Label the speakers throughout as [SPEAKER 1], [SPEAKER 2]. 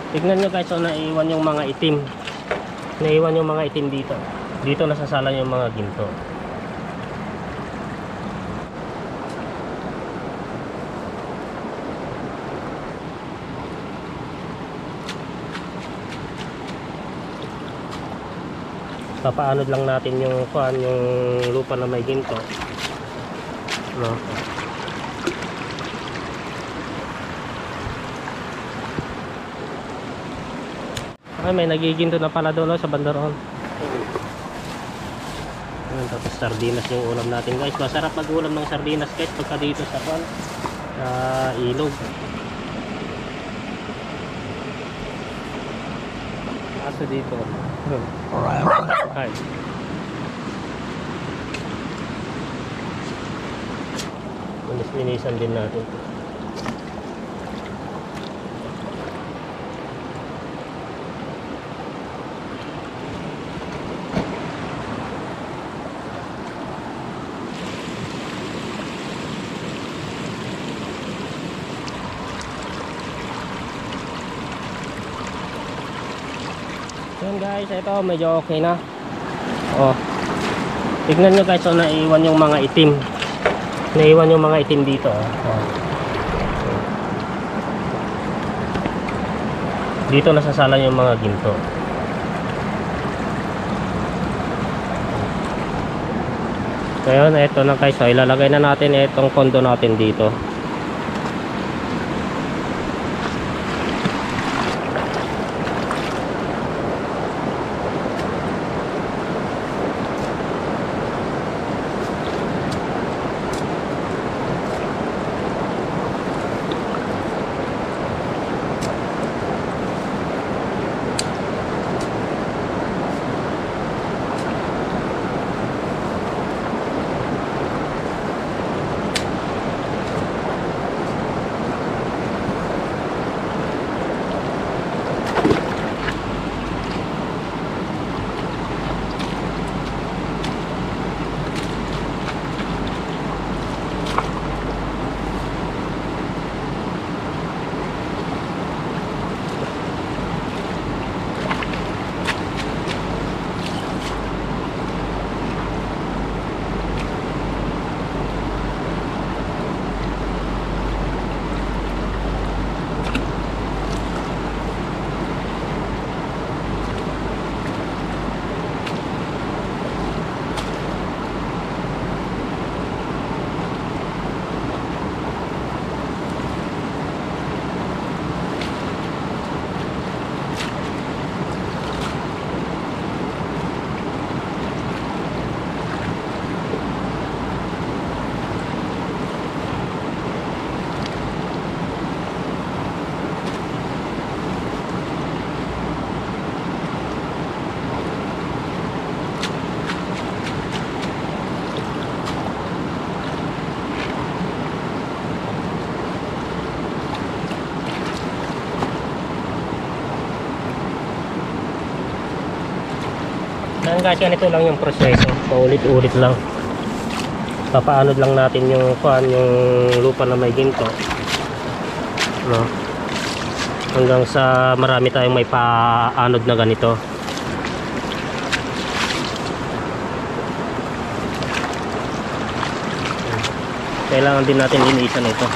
[SPEAKER 1] Tignan nyo guys, so naiwan yung mga itim. Naiwan yung mga itim dito. Dito nasasalan yung mga ginto. Papaanod lang natin yung yung lupa na may ginto, no? Okay, may nagiginto na pala doon, no, sa bandaron. Tapos sardinas yung ulam natin guys. Masarap mag-ulam ng sardinas guys pagka dito sa ilog. Aso dito. Hi. Linis-linisan din natin. Yan guys, ito medyo okay na. Oh. Tignan nyo guys, so naiwan yung mga itim. Naiwan yung mga itim dito. Oh. Dito nasasalan yung mga ginto. Ngayon, ito na guys, so ilalagay na natin itong kondo natin dito. Ayan guys, ganito lang yung proseso. Paulit-ulit lang. Papaanod lang natin yung yung lupa na may ginto, no? Hanggang sa marami tayong may paanod na ganito. Kailangan din natin linisan ito.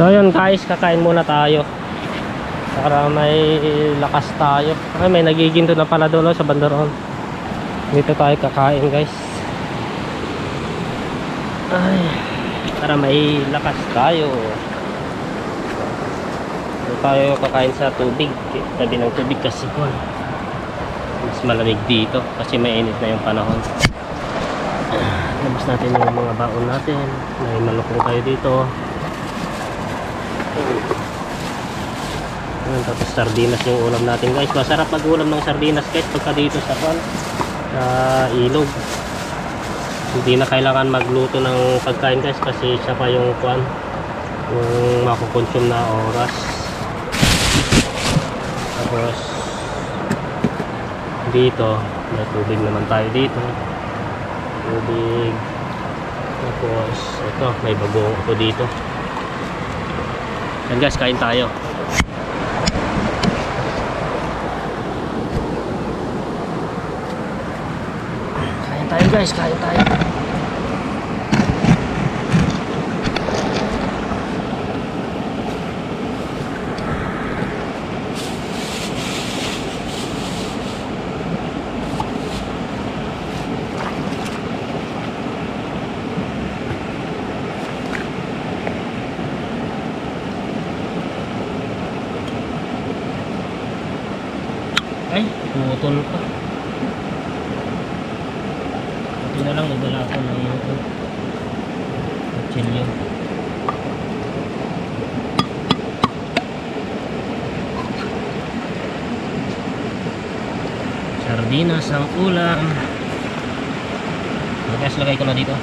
[SPEAKER 1] So yun guys, kakain muna tayo para may lakas tayo. Ay, may nagiginto na pala doon, sa bandaron. Dito tayo kakain guys. Ay, para may lakas tayo. Dito tayo kakain sa tubig. Tabi ng tubig kasi mas malamig dito kasi mainit na yung panahon. Labas natin yung mga baon natin. May malukong tayo dito. Tapos sardinas yung ulam natin guys. Masarap mag-ulam ng sardinas guys pagka dito sa ilog. Hindi na kailangan magluto ng pagkain guys kasi siya pa yung yung makukonsume na oras. Tapos dito may tubig naman tayo dito, tubig. Tapos ito may bagong ako dito. Yan guys, kain tayo. Kain tayo guys, kain tayo. Ay, putol pa. Ito na lang, nagdala ako ng ito. Kutsilyo. Sardinas ang ulam. Guys, lagay ko na dito.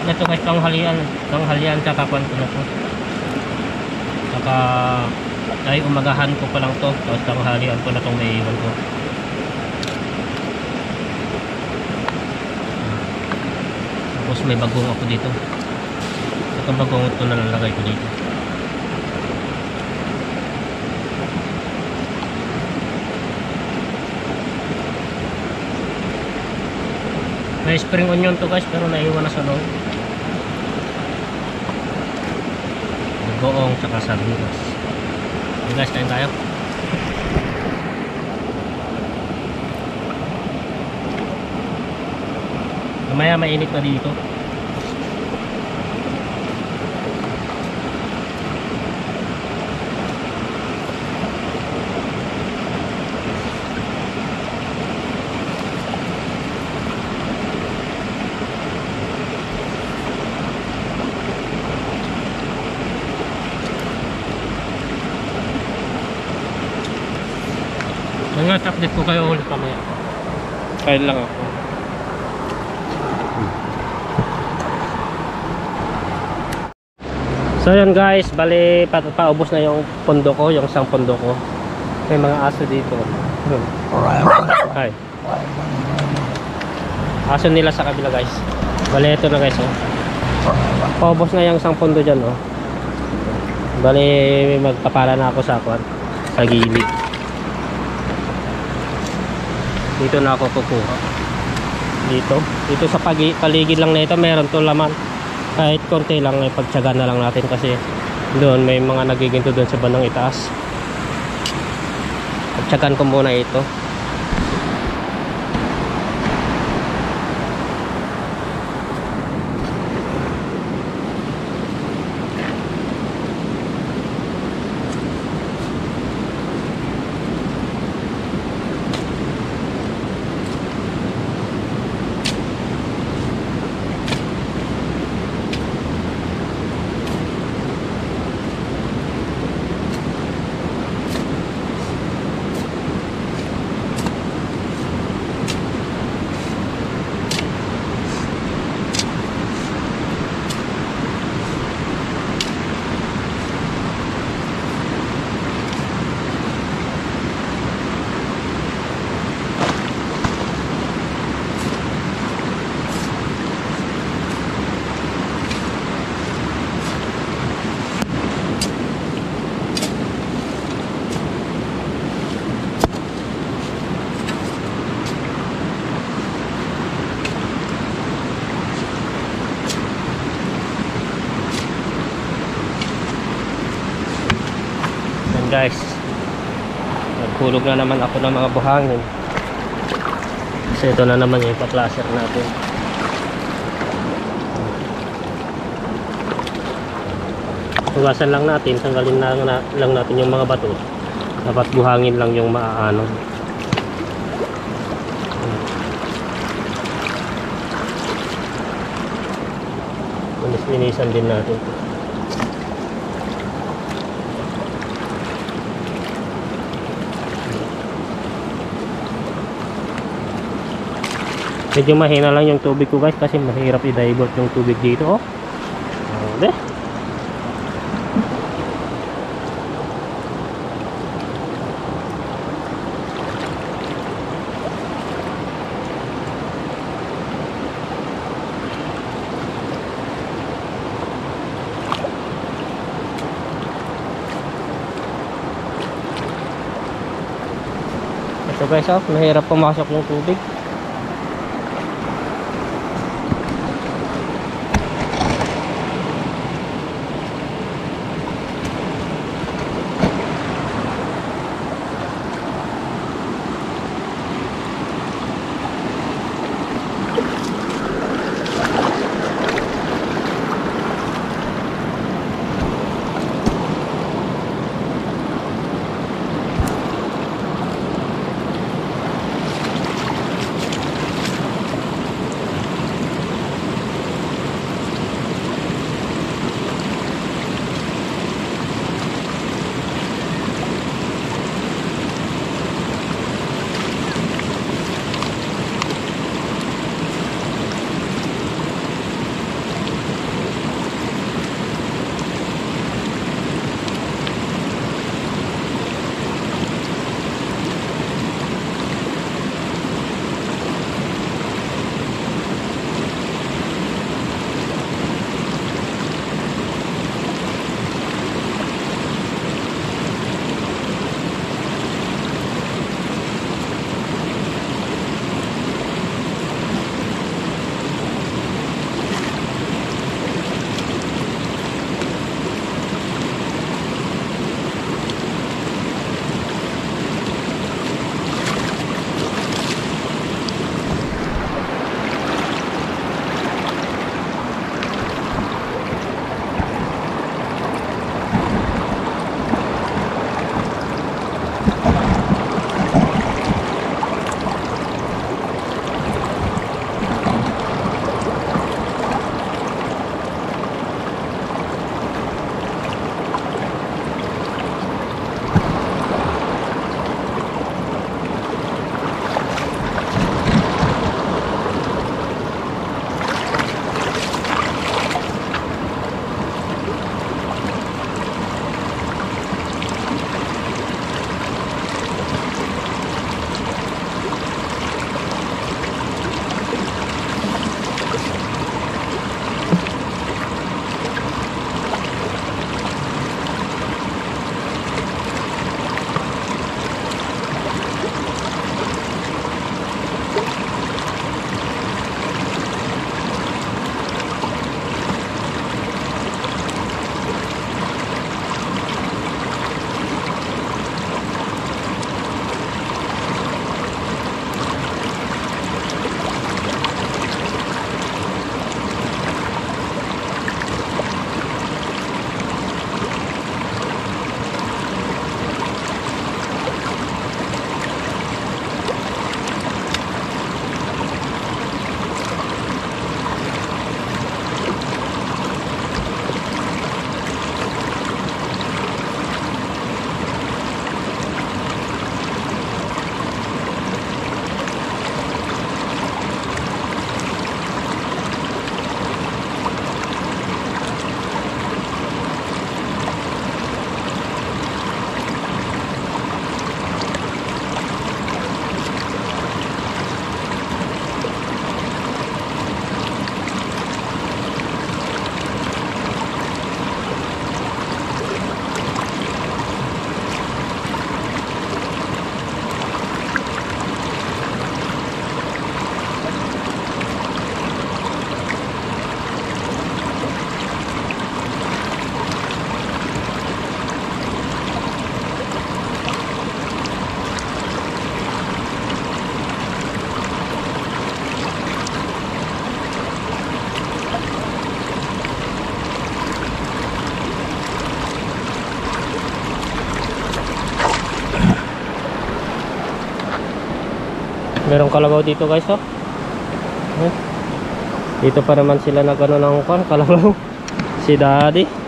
[SPEAKER 1] Ito guys, tanghalian tsaka kwanto na to. Tsaka ay umagahan ko pa lang to, tapos tanghalian ko na itong may iwan ko. Tapos may bagong ako dito. Itong bagong ito na lalagay ko dito. May spring onion to guys, pero naiwan na sa loob. Bagoong tsaka sardinas. Okay guys, kain tayo. Mamaya mainit na dito. Mga update ko kayo ulit mamaya. Kain lang ako. So yun guys, bali paubos na yung pondo ko, yung isang pondo ko. May mga aso dito. Hi. Aso nila sa kabila guys. Bali ito na guys, oh. Paubos na yung isang pondo dyan, oh. Bali magpapala na ako sa kwan, sa gilid. Dito na ako kukuha. Dito sa paligid lang na ito, meron to laman. Kahit konti lang, pagtsaga na lang natin kasi doon may mga nagiginto doon sa bandang itaas. Pagtsagan ko muna ito. Guys, nagkulog na naman ako ng mga buhangin kasi ito na naman yung pa-placer natin. Hugasan lang natin, tanggalin lang natin yung mga bato. Dapat buhangin lang yung maaano. Linisan din natin. Medyo mahina lang yung tubig ko guys kasi mahirap i-divert yung tubig dito, oh. Deh. So guys, mahirap pumasok yung tubig.
[SPEAKER 2] Merong kalabaw dito guys, oh. Dito pa naman sila nagano ng kalabaw. Si Daddy.